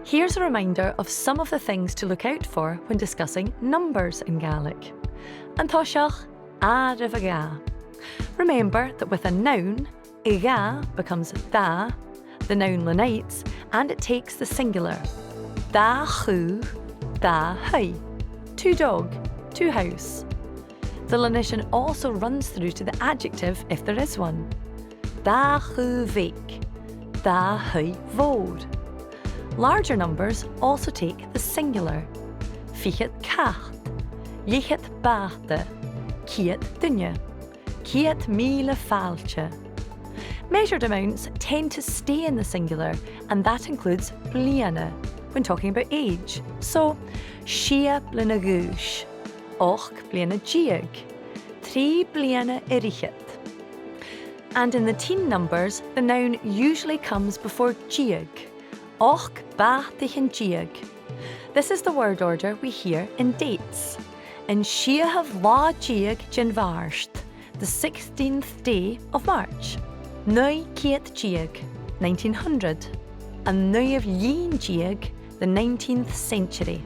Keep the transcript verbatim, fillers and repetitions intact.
Here's a reminder of some of the things to look out for when discussing numbers in Gaelic. An toiseach, àireamh a dhà. Remember that with a noun, a dhà becomes dà, the noun lenites, and it takes the singular. Dà chù, dà thaigh. Two dog, two house. The lenition also runs through to the adjective if there is one. Dà chù bheag, dà thaigh mhòr. Larger numbers also take the singular. Fichead cat, leth-cheud bàta, ceud duine, ceud mìle fàilte. Measured amounts tend to stay in the singular, and that includes bliadhna when talking about age. So, sia bliadhna a dh'aois, ochd bliadhna deug, trì bliadhna air fhichead. And in the teen numbers, the noun usually comes before deug. Ochd bàtaichean deug. This is the word order we hear in dates. An siathamh là deug den Mhàrt, the sixteenth day of March. Naoi ceud deug, nineteen hundred. An naoidheamh linn deug, the nineteenth century.